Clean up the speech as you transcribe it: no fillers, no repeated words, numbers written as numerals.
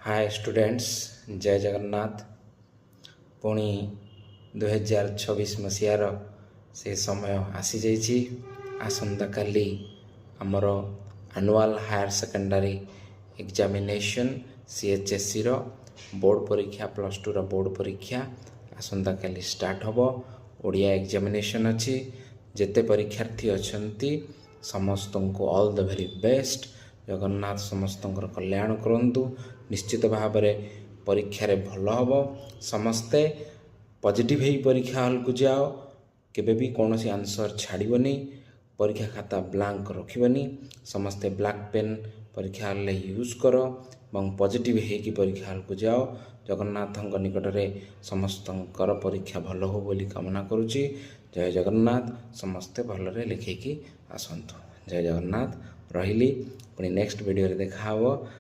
ହାଏ students, ଜୟ ଜଗନ୍ନାଥ। ପୁଣି 2026 ମସିହାର ସେ ସମୟ ଆସିଯାଇଛି। ଆସନ୍ତାକାଲି ଆମର ଆନୁଆଲ୍ ହାୟର ସେକେଣ୍ଡାରୀ ଏକ୍ଜାମିନେସନ୍, ସିଏଚ୍ଏସ୍ଇର ବୋର୍ଡ଼ ପରୀକ୍ଷା, ପ୍ଲସ୍ ଟୁର ବୋର୍ଡ଼ ପରୀକ୍ଷା ଆସନ୍ତାକାଲି ଷ୍ଟାର୍ଟ ହେବ। ଓଡ଼ିଆ ଏକ୍ଜାମିନେସନ୍ ଅଛି। ଯେତେ ପରୀକ୍ଷାର୍ଥୀ ଅଛନ୍ତି, ସମସ୍ତଙ୍କୁ all the very best. Jagannath ସମସ୍ତଙ୍କର କଲ୍ୟାଣ କରନ୍ତୁ। ନିଶ୍ଚିତ ଭାବରେ ପରୀକ୍ଷାରେ ଭଲ ହେବ। ସମସ୍ତେ ପଜିଟିଭ୍ ହେଇ ପରୀକ୍ଷା ହଲ୍କୁ ଯାଅ। କେବେ ବି କୌଣସି ଆନ୍ସର୍ ଛାଡ଼ିବନି, ପରୀକ୍ଷା ଖାତା ବ୍ଲାଙ୍କ ରଖିବନି। ସମସ୍ତେ ବ୍ଲାକ୍ ପେନ୍ ପରୀକ୍ଷା ହଲ୍ରେ ୟୁଜ୍ କର ଏବଂ ପଜିଟିଭ୍ ହେଇକି ପରୀକ୍ଷା ହଲ୍କୁ ଯାଅ। ଜଗନ୍ନାଥଙ୍କ ନିକଟରେ ସମସ୍ତଙ୍କର ପରୀକ୍ଷା ଭଲ ହଉ ବୋଲି କାମନା କରୁଛି। ଜୟ ଜଗନ୍ନାଥ। ସମସ୍ତେ ଭଲରେ ଲେଖିକି ଆସନ୍ତୁ। ଜୟ ଜଗନ୍ନାଥ। ରହିଲି, ପୁଣି ନେକ୍ସଟ ଭିଡ଼ିଓରେ ଦେଖା ହେବ।